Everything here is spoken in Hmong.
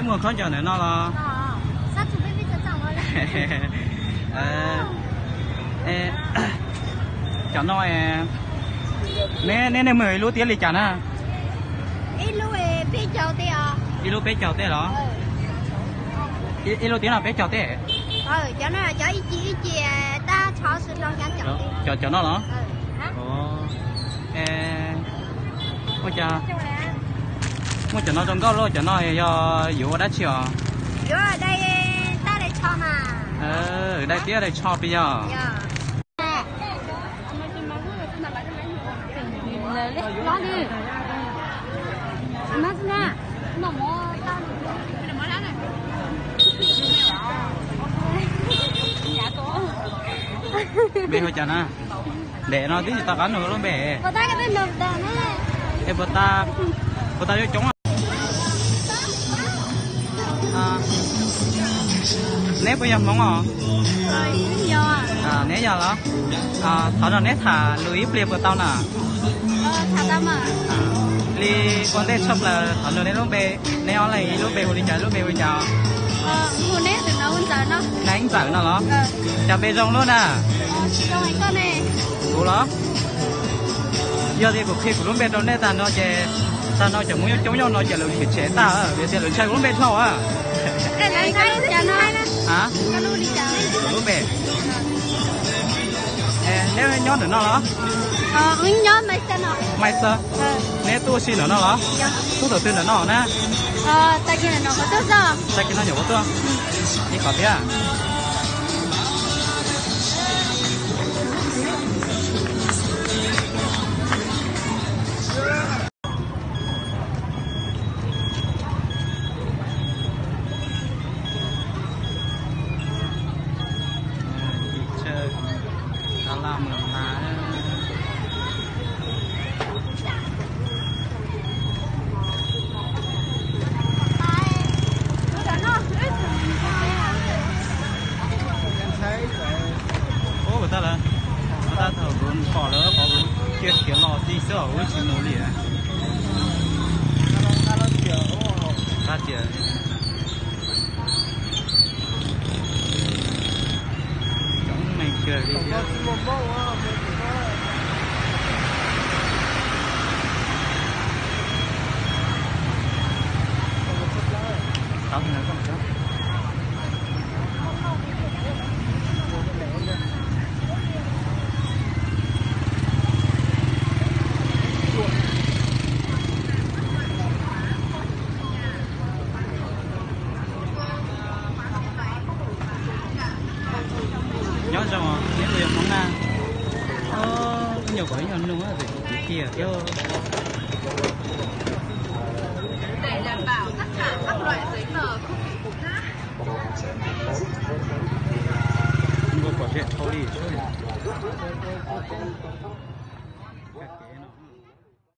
Muaj khaub ncaws ntawm no los? Cov no, neb, neb muag ib lub tiab li cas na? Ib lub peb caug tej los? Ib lub tiab no peb caug tej? Cov, cov no los? Muaj cov no zoo nkauj luaj, cov no yog yuav ua dab tsi os? Dai tiab dai tsho pes yog? Npe hu cas na? Ntev no twb tsis tau qab nug lub npe. Es puas tas, puas tas yuav coob? Neb puas yog Hmoob os? Neb yog los? Thov no neb tham lus ib pliag puas tau na? Li ua ntej tshaj plaws thov nug neb lub npe, neb ob leeg ib lub npe hu li cas, lub npe hu li cas? Neb Ntxawm no los? Cas npe zoo luaj na? Kuv los? Yog tias kuv qhia kuv lub npe rau nej tag no ces tag no cov Hmoob coob coob nyob no ces lawv khiav tshev tag, vim tias lawv ntshai kuv lub npe dhau. Kuv lub npe. Neb nyob ntawm no los? Maiv Xab. Neb tuaj ua si ntawm no los? Tuaj thaum twg ntawm no na? Tag kis no nyuam qhuav tuaj. Ib qhov thiab. Ub, puas tas lawm? Puas tas, thaum kuv pom lawm qhov kuv cia khiav los tib xwb, kuv tsis mus li. Qab tias coob neeg kawg li thiab. Nyob zoo, neb puas yog Hmoob na? Ib nyuag kom ib nyuag nug tus kwv tij thiab. Nkaus pom tias dhau li thiab.